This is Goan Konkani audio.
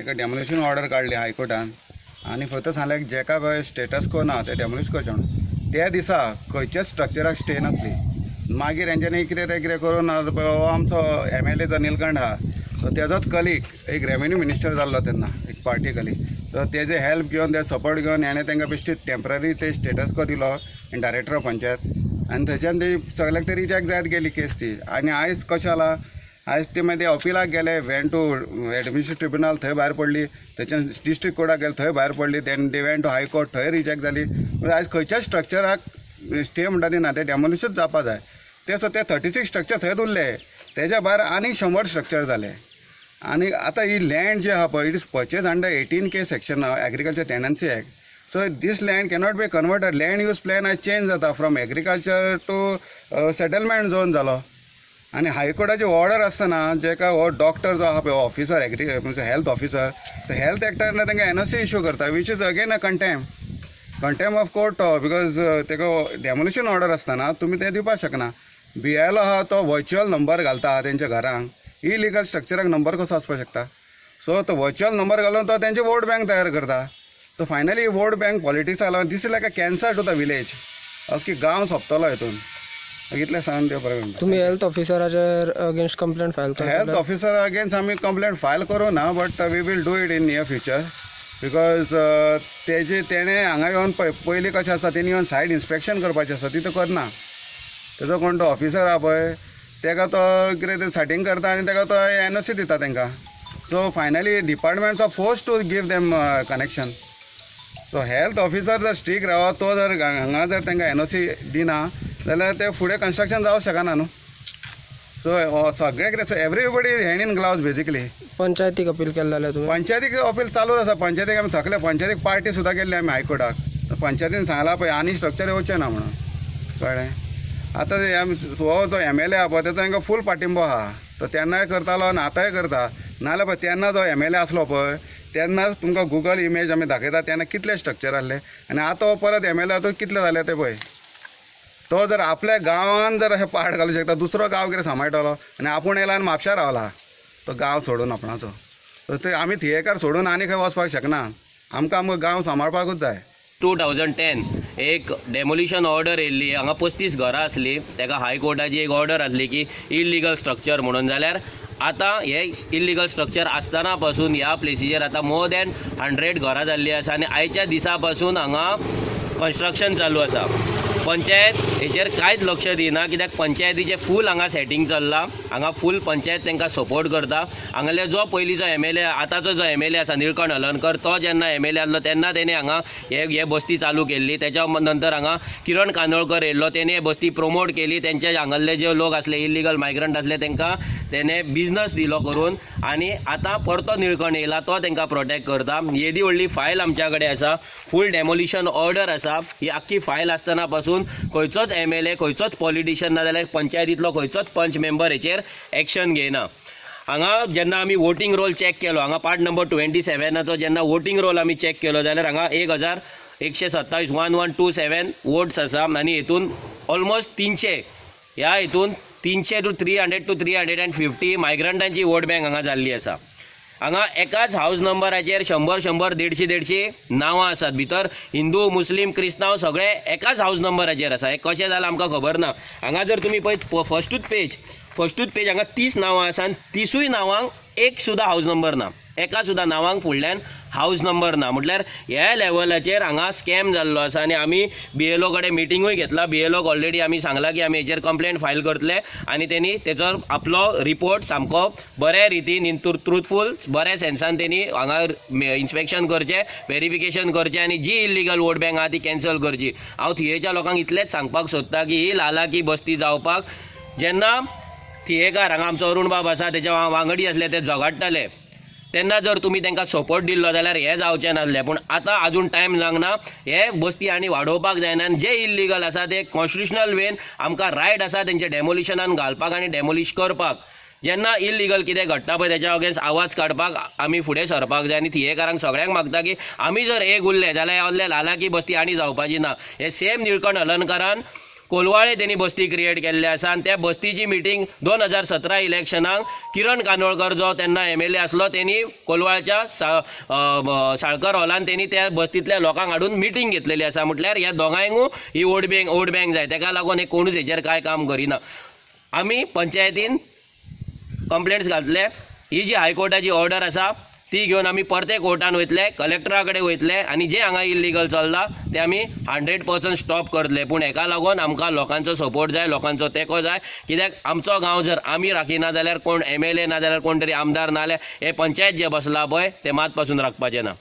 ताका डेमोलिशन ऑर्डर काडली हायकोर्टान आनी फक्त सांगलें जेका पळय स्टेटस को ना तें डेमोलिश करचें म्हणून. त्या दिसा खंयच्याच स्ट्रक्चराक स्टे नासली. मागीर हेंच्यांनी कितें तें कितें करून हो आमचो एम एल ए जो निलकंठ आहा, सो तेजोच कलीग एक रेवेन्यू मिनिस्टर जाल्लो तेन्ना, एक पार्टी कलीग, सो तेजे हेल्प घेवन, ते सपोर्ट घेवन हेणें तांकां बेश्टी टेंपररी ते स्टेटस को दिलो डायरेक्टर ऑफ पंचायत आनी थंयच्यान ती सगल्याक ते रिजेक्ट जायत गेली केस ती. आनी आयज कशें जालां, आयज ते मागीर ते अपिलाक गेले, वेंट टू एडमिनिस्ट्रेटिव ट्रिब्युनल, थंय भायर पडली. थंयच्यान डिस्ट्रिक्ट कोर्टाक गेले, थंय भायर पडली. Then they went to High Court, थंय रिजेक्ट जाली. आयज खंयच्याच स्ट्रक्चराक स्टे म्हणटा ती ना, ते डेमोलिशूच जावपा जाय. ते सो ते 36 स्ट्रक्चर थंयच उरले. तेज्या भायर आनीक 100 स्ट्रक्चर जाले. आनी आतां ही लँड जी आहा पळय, it is purchase under 18K section Agriculture Tenancy Act, so these land cannot be converted. Land use plan आयज चेंज जाता, from agriculture to settlement zone जालो. आनी हायकोर्टाची ऑर्डर आसतना जेका हो डॉक्टर जो आहा पळय, ऑफिसर एग्री म्हणजे हेल्थ ऑफिसर, तो हेल्थ एक्टान तांकां एनओसी इशू करता, which is again a contempt of court तो, because ताका डेमोलिशन ऑर्डर आसतना तुमी तें दिवपाक शकना. बीएलओ आहा तो वर्च्युअल नंबर घालता तेंच्या घरांक. इलिगल स्ट्रक्चराक नंबर कसो आसपाक शकता? सो तो वर्च्युअल नंबर घालून तो तेंचे वोट बँक तयार करता. So finally vote bank politics लागून this is like a cancer to the village. अख्खी गांव सोंपतलो हितून. इतलें सांगून देव बरें. तुमी हेल्थ ऑफिसराचेर against complaint file? Health officer against आमी कंप्लेंट फायल करूं ना, but we will do it in near future, because तेजे तेणें हांगा येवन पळय, पयलीं कशें आसता, तेणी येवन सायड इन्स्पेक्शन करपाचें आसता, ती तो करना. तेजो कोण तो ऑफिसर आहा पळय, तेका तो कितें तें सेटींग करता आनी तेका तो एनओसी दिता तांकां. So finally departments are force to give them connection. So health officer जर स्ट्रीक रावत, तो जर हांगा जर तांकां एनओसी दिना जाल्यार ते फुडें कन्स्ट्रक्शन जावंक शकना न्हू. सो सगळें कितें, everybody hand in gloves basically. पंचायतीक अपील केलें जाल्यार तुमी? पंचायतीक अपील चालूच आसा. पंचायतीक आमी थकले. पंचायतीक पार्टी सुद्दां गेल्ली आमी हायकोर्टाक. पंचायतीन सांगलां पळय, आनी स्ट्रक्चर येवचें ना म्हणून, कळ्ळें? आतां हो जो एमएलए आहा पळय, तेचो तांकां फूल पाठिंबो आहा. तो तेन्नाय करतालो आनी आतांय करता. नाजाल्यार पळय, तेन्ना जो एमएलए आसलो पळय, तेन्ना तुमकां गुगल इमेज आमी दाखयता, तेन्ना कितले स्ट्रक्चर आहले आनी आतां हो परत एमएलए तो कितले जाले ते पळय. तो जर आपल्या गांवान जर अशें पाड घालूंक शकता, दुसरो गांव कितें सांबाळटलो? आनी आपूण येयला आनी म्हापश्या रावला तो गांव सोडून आपणाचो. ते आमी थियेकार सोडून आनी खंय वचपाक शकना. आमकां आमकां गांव सांबाळपाकूच जाय. 2010 एक डेमोलिशन ऑर्डर येयल्ली. हांगा 35 घरां आसली. ताका हायकोर्टाची एक ऑर्डर आसली की इलिगल स्ट्रक्चर म्हणून. जाल्यार आतां हे इलिगल स्ट्रक्चर आसतना पासून ह्या प्लेसीचेर आतां मोर दॅन 100 घरां जाल्लीं आसा आनी आयच्या दिसा पासून हांगा कन्स्ट्रक्शन चालू आसा. पंचायत हेचेर कांयच लक्ष दिना, कित्याक पंचायतीचें फूल हांगा सेटींग चल्लां. हांगा फूल पंचायत तांकां सपोर्ट करता. हांगाले जो पयलींचो एमएलए, आतांचो जो एमएलए आसा निळकंठ हळर्णकर, तो जेन्ना एमएलए आसलो तेन्ना तेणें हांगा हे हे बस्ती चालू केल्ली. तेच्या नंतर हांगा किरण कांदोळकर येयल्लो, तेणें बस्ती प्रमोट केली. तेंचे हांगासले जे लोक आसले, इलिगल मायग्रंट आसले, तांकां तेणें बिजनस दिलो करून. आनी आतां परतो निळकंठ येयला, तो तांकां प्रोटेक्ट करता. येदी व्हडली फायल आमच्या कडेन आसा, फूल डेमोलिशन ऑर्डर आसा. ही आख्खी फायल आसतना पासून खंयचोच एमएलए, खंयचोच पॉलिटिशियन, ना जाल्यार पंचायतींतलो खंयचोच पंच मेंबर हेचेर एक्शन घेयना. हांगा जेन्ना आमी वोटींग रोल चॅक केलो, हांगा पार्ट नंबर 27आचो जेन्ना वोटींग रोल आमी चॅक केलो जाल्यार हांगा 1127, 1127 वोट्स आसा. आनी हितून ऑलमोस्ट 300, ह्या हितून 300 टू 300 टू 350 मायग्रंटांची वोट बँक हांगा जाल्ली आसा. हांगा एकाच हावज नंबराचेर 100 100, 150 150 नांवां आसात. भितर हिंदू, मुस्लीम, क्रिस्तांव सगळे एकाच हावज नंबराचेर आसा. हें कशें जालां आमकां खबर ना. हांगा जर तुमी पळयत, फर्स्टूच पेज हांगा 30 नांवां आसा आनी 30ूय नांवांक एक सुद्दां हावज नंबर ना. एका सुद्दां नांवांक फुडल्यान हावज नंबर ना. म्हटल्यार ह्या लेवलाचेर हांगा स्कॅम जाल्लो आसा. आनी आमी बीएलओ कडेन मिटिंगूय घेतला. बीएलओक ऑलरेडी आमी सांगलां की आमी हेचेर कंप्लेंट फायल करतले आनी तेणी तेचो आपलो रिपोर्ट सामको बऱ्या रितीन, इन ट्रुथफूल, बऱ्या सेन्सान तेणी हांगा इन्स्पेक्शन करचें, वेरिफिकेशन करचें आनी जी इल्लिगल वोट बँक आहा ती कॅन्सल करची. हांव थियेच्या लोकांक इतलेंच सांगपाक सोदता की ही लालाकी बस्ती जावपाक जेन्ना थियेकार, हांगा आमचो अरुण बाब आसा, तेच्या वांगडी आसले, ते झगडटाले, तेन्ना जर तुमी तांकां सपोर्ट दिल्लो जाल्यार हें जावचें नासलें. पूण आतां आजून टायम लागना. हे बस्ती आनी वाडोवपाक जायना आनी जे इल्लिगल आसा ते कॉन्स्टिट्युशनल वेन आमकां रायट आसा तेंचे डेमोलिशनान घालपाक आनी डेमोलिश करपाक. जेन्ना इल्लिगल कितें घडटा पळय, तेच्या अगेन्स्ट आवाज काडपाक आमी फुडें सरपाक जाय. आनी थियेकारांक सगळ्यांक मागता की आमी जर एक उरले जाल्यार असले लालाकी बस्ती आनी जावपाची ना. हे सेम निळकंठ हळर्णकारान कोलवाळे तेणी बस्ती क्रिएट केल्ली आसा आनी त्या बस्तीची मिटींग 2017 इलेक्शनाक किरण कानोळकर जो तेन्ना MLA आसलो तेणी कोलवाळच्या साळकर हॉलान तेणी त्या बस्तींतल्या लोकांक हाडून मिटींग घेतलेली आसा. म्हटल्यार ह्या दोगांयकूय ही वोट बँक जाय, तेका लागून हे कोणूच हेचेर कांय काम करिना. आमी पंचायतीन कंप्लेंट्स घातले. ही जी हायकोर्टाची ऑर्डर आसा ती घेवन आमी परते कोर्टान वयतले, कलेक्टरा कडेन वयतले आनी जे हांगा इल्लिगल चल्ला ते आमी 100% स्टॉप करतले. पूण हेका लागून आमकां लोकांचो सपोर्ट जाय, लोकांचो तेंको जाय. कित्याक आमचो गांव जर आमी राखिना जाल्यार कोण MLA ना जाल्यार कोण तरी आमदार ना जाल्यार हे पंचायत जे बसला पळय ते मात पासून राखपाचें ना.